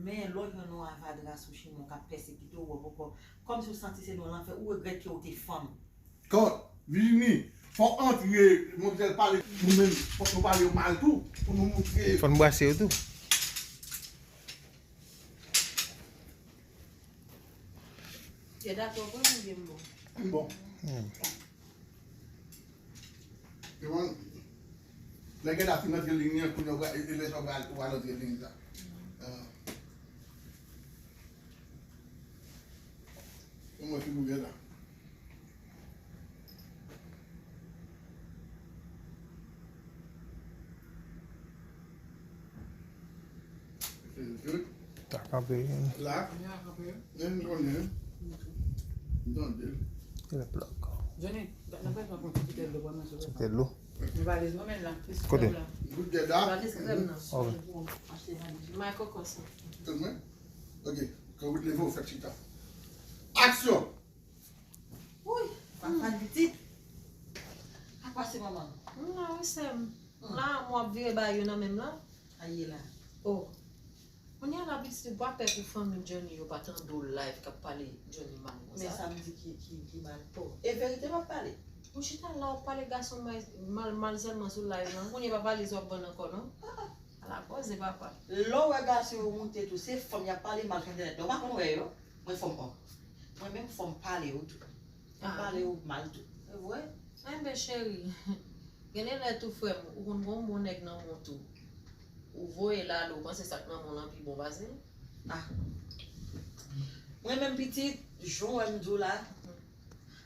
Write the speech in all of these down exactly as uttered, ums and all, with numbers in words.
Men lè w jwenn yon avadra sou chimen w k ap pèsekite w, w ap ankò, kòmsi w santi se nan lanfè, ou regrèt ke w te fanm. Kòt, Virginie, fò w antre, manmzèl pale, nou menm, fòk nou pale yo mal tou, pou nou montre. Fò n brase yo tou. Gèda twò pran oubyen m bon? M bon. Hmm. Yo, lè Gèda fin antre liy li an, kounye a, e, e lè sa w pral, w pral antre liy la. Ah. Mwen figure la. Ta kanpe. La. Men m konnen. M tande. Ki lè plòk? Johnny, nan prezan konti ki te dlo pran nan sou. Te dlo. Valiz mwen men la. Kote? Valiz krèm nan. Ok. Mwen kokos. Mwen? Ok. Kan w leve, w fè chita. Aksyon! Woy, pa fè pitit. Ak pase manman. M la wi sè m. M la, m ap vire bagay yo nan men m la. Aye la. Oh. Kounye a la pitit, ou pa pè pou fanmi Johnny yo pa tande w live k ap pale Johnny mal konsa? Men sa m di ki, ki, ki mal. Oh. E verite m ap pale. Ou chita la, w ap pale gason mal, mal, mal sèlman sou live lan. Kounye a pa valiz w ap vann ankò non. Ah, ah. Ala koze papa. Lè w wè gason yo moute tou, se fanm y ap pale mal sou entènèt la. Ou pa konn wè yo? Mwen fanm an. Mwen menm fanm pale yo tou. M pale yo mal tou. Se vre? Enben cheri, gen de lè tou frè m, ou konn gen yon bon nèg nan men w tou. Ou voye l ale, ou panse sa k nan men w lan pi bon pase l? Ah. Mwen menm pitit, jan w wè m di w la,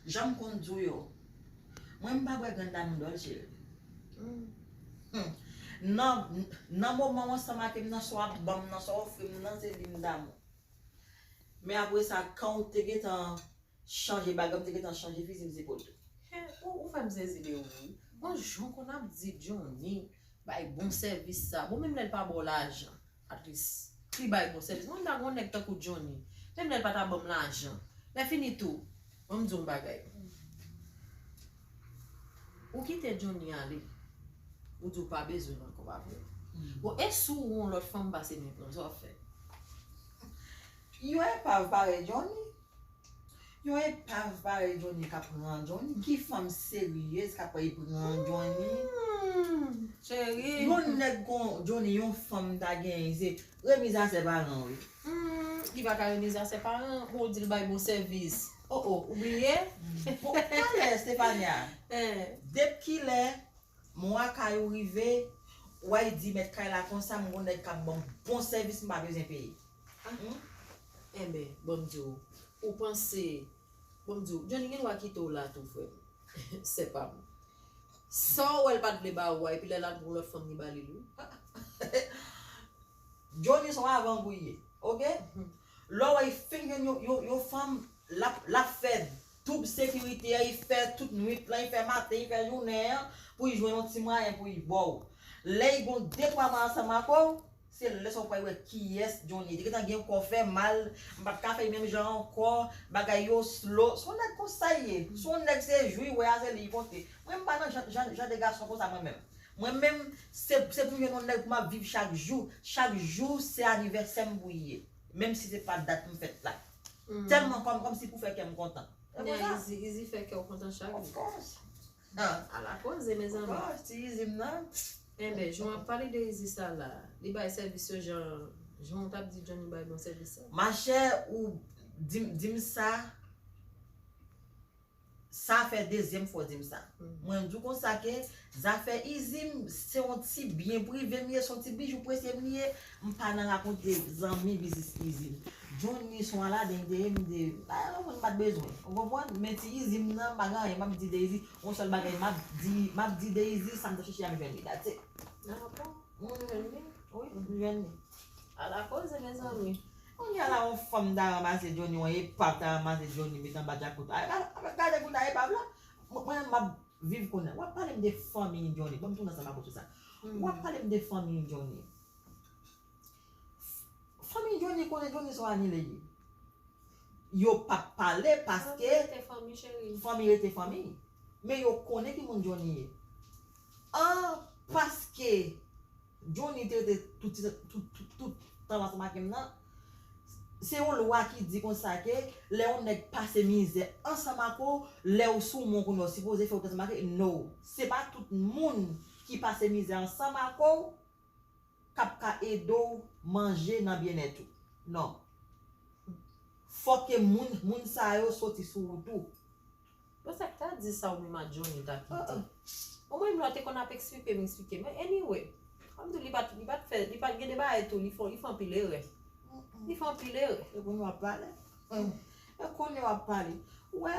jan m konn di w yo, mwen m pa bwè grann damou dòl cheri. Hmm. Nan, nan moman w ansanm ak m nan, sa w ap ban m nan, sa w ofri m nan, se li m damou. Men apre sa, kan w te gentan chanje bagay, m te gentan chanje fizi m se pou l tou. Hen, ou, ou fè m sezi de ou wi. Bon, jan w konn ap di Johnny bay bon sèvis sa. Bon, menm lè l pa ba w lajan, at least li bay bon sèvis. Mwen m ta gen yon nèg tankou Johnny. Menm lè l pa ta ban m lajan. Lè fini tou, ban m di w yon bagay. Ou kite Johnny ale. Ou di w pa bezwen l ankò, pa vre? Hmm. Bon, e si w wè yon lòt fanm pase men pran, sa w ap fè? Yon epav parèy Johnny. Yon epav parèy Johnny k ap pran Johnny. Ki fanm seryez k ap pran Johnny? Hmm, cheri. Yon nèg kon Johnny, yon fanm ta genyen, se remiz a sè paran wi. Hmm, li pa ka remiz a sè paran, bon, ou di l bay bon sèvis. Oh, oh, ou bliye? Bon, talè, Stefania. Eh. Depi kilè mwa kay ou rive, w al di mèt kay la konsa, m gon nèg k ap ban m bon sèvis, m pa bezwen peye. Ah. Hmm? Enben, ban m di w, ou panse, ban m di w, Johnny gen dwa kite w la tou, frè m. Sè pa m. Sa w wè l pa t vle ba ou a, epi lè l al pran lòt fanm, li ba li l wi. Johnny se yon avangou li ye, oke? Mhm. Lè w wè l fin jwenn yon, yon, yon fanm, l ap, l ap fè doub sekirite a, li fè tout nwit lan, li fè maten, li fè jounen an, pou li jwenn yon ti mwayen pou li ba w. Lè li gon de twa mwa ansanm ak ou, se lè sa w pral wè kiyès Johnny ye. Li te gentan gen kò fè mal, m pa t ka fè l menm jan ankò, bagay yo slow. Se yon nèg konsa li ye. Se yon nèg se jou li wè a, se li li pote. Mwen m pa nan jan, jan, jan de gason konsa mwen menm. Mwen menm, se, se pou jwenn yon nèg pou m ap viv chak jou. Chak jou, se anivèsè m pou li ye. Menm si se pa dat m fèt la. Hmm. Tèlman kòm, kòmsi pou fè kè m kontan. E konsa. Easy, Easy fè kè w kontan chak jou. Of course. Ah. Ala koze, mezanmi. Of course, ti Easy m nan. Enben, jan w ap pale de Easy sa la, li bay sèvis yo jan, jan w t ap di Johnny bay bon sèvis sa. Machè, ou di m, di m sa, Sa fè dezyèm fwa w di m sa. Mhm. Mwen di w konsa ke zafè Easy m, se yon ti byen prive m ye, se yon ti bijou presye m ye. M pa nan rakonte zanmi biznis Easy m. Johnny se yon Aladen li te ye, m te, a, m pa t bezwen. Ou konprann? Men ti Easy m nan, m pa gen anyen m ap di de Easy. Yon sèl bagay m ap di, m ap di de Easy, sa m t ap chèche a, m jwenn li. That's it. Ah bon? Ou jwenn li? Wi, m jwenn li. Ala koze, mezanmi. Kounye a la, yon fanm ta ranmase Johnny, yon epav ta ranmase Johnny, met anba djakout. A, a, a, gade kounye a epav la. Mwen, mwen, m ap viv kounye a. W ap pale m de fanmi Johnny. Ban m tounen ansanm ak ou sou sa. Hmm. W ap pale m de fanmi Johnny. Fanmi Johnny, konnen Johnny se yon anile ye. Yo p ap pale paske fanmi rete fanmi, cheri. Fanmi rete fanmi. Men yo konnen ki moun Johnny ye. An, paske Johnny te rete tout, tout, tout, tout tan ansanm ak m nan, Se yon lwa ki di konsa ke lè yon nèg pase mizè ansanm ak ou, lè ou sou men w kounye a, ou sipoze fè wout ansanm ak li. No. Se pa tout moun ki pase mizè ansanm ak ou k ap ka ede w manje nan byennèt ou. Non. Fòk ke moun, moun sa yo soti sou wout ou. Bon, sa k ta di sa ou menm a Johnny ta kite? Omwen m lò te konn ap eksplike m, eksplike m. Men anyway, kòm tou li pa t, li pa t fè, li pa t gen de bagay tou, li fè, li fè anpil erè. Li fè anpil erè. E kounye w ap pale. E kounye w ap pale. Ou wè,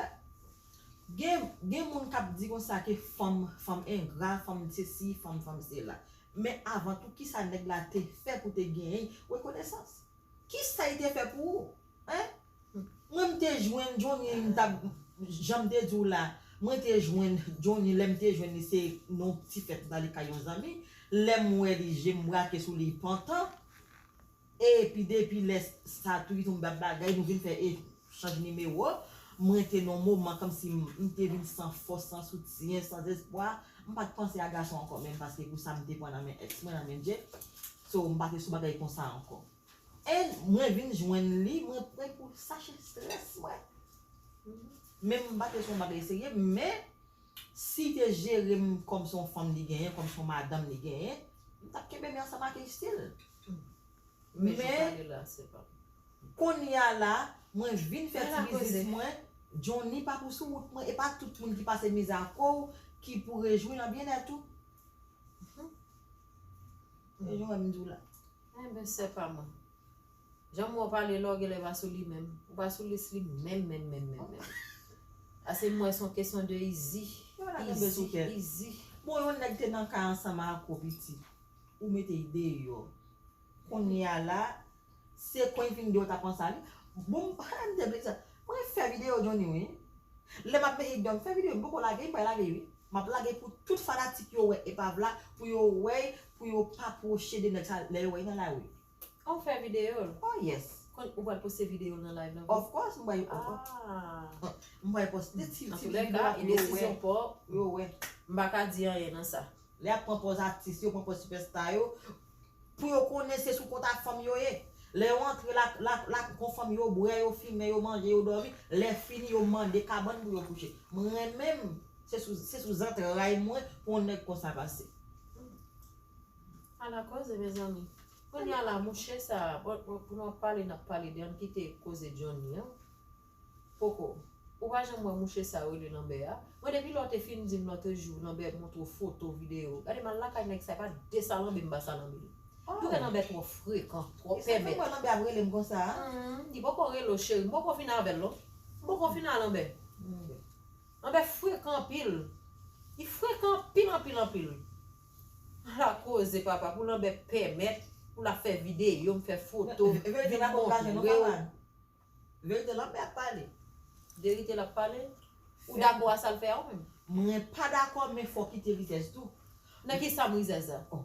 gen, gen moun k ap di konsa ke fanm, fanm engra, fanm sesi, fanm, fanm sela. Men avan tou, kisa nèg la te fè pou te genyen rekonesans? Kisa li te fè pou ou? Hein? Mwen m te jwenn Johnny, m t ap, jan m te di w la, mwen te jwenn Johnny, lè m te jwenn li se nan yon ti fèt m t ale kay yon zanmi, lè m wè li, je m brake sou li, li pantan. Epi depi lè sa tou li tonbe ap bagay, nou vin fè echanj nimewo. Mwen te nan yon moman kòmsi m, m te vin san fòs, san soutyen, san espwa. M pa t panse a gason ankò menm paske kou sa m te pran nan men ex mwen, nan men Jay. So, m pa te sou bagay konsa ankò. And mwen vin jwenn li, mwen prè pou sache strès mwen. Men m pa te sou yon bagay serye, men si te jere m kòm se yon fanm li genyen, kòm se yon madanm li genyen, m t ap kenbe men ansanm ak li still. Men kounye a la, mwen vin fè ti biznis mwen, Johnny pa pou sou wout mwen, e pa tout moun ki pase mizè ak ou ki pou rejwi nan byennèt ou. E jan wè m di w la. Enben, sè pa mwen. Jan m wè w pale la, w genlè pa sou li menm. Ou pa sou lis li menm, menm, menm, menm, menm. Ase m wè se yon kesyon de izi. Izi, izi. Bon, yon nèg te nan kay ansanm ak ou piti. Ou mete l deyò. Kounye a la, se kon l vin deyò w t ap panse a li. Bon, m te bliye sa. Mwen fè videyo Johnny wi. Lè m ap mete videyo, m fè videyo, m poko lage, m pral lage wi. M ap lage pou tout fanatik yo wè epav la, pou yo wè, pou yo pa pwoche de nèg sa lè yo wè nan lari. Ou fè videyo l? Oh yes. Kon ou pral poste videyo l nan live la? Of course, m pral, m pral poste ti ti videyo la pou yo wè. Yo wè. M pa ka di anyen nan sa. Lè y ap pran pòz atis yo, pran pòz sipèsta yo, pou yo konnen se sou kont a fanm yo ye. Lè yo antre la, la, la, kon fanm yo bwè, yo fimen, yo manje, yo dòmi, lè fini yo mande kabann pou yo kouche. Mwen menm, se sou, se sou zantray mwen pou yon nèg konsa pase. Ala koze, mezanmi. Kounye a la, mouche sa, bon, bon, pou nou ap pale, n ap pale de, ann kite koze Johnny an. Poko. Ou pa janm wè mouche sa yo rele Lanbè a? Mwen depi lè w te fin di m lòt jou Lanbè montre w foto, videyo. Gade m al lakay nèg sa, e pa de salanbe m pa salanbe l. Ou wè Lanbè twò frekan, twò pèmèt. E sa fè m wè Lanbè ap rele m konsa a. Li poko rele w cheri, m poko fin avè l non. M poko fin a Lanbè. Lanbè frekan anpil. Li frekan anpil, anpil, anpil. Ala koze papa, pou Lanbè pèmèt pou l ap fè videyo, m fè foto, vin montre w. Verite Lanbè ap pale. Verite l ap pale? Ou dakò a sa l fè a ou menm? Mwen pa dakò, men fò w kite rizèz tou. Nan kisa m rizèz la? Oh,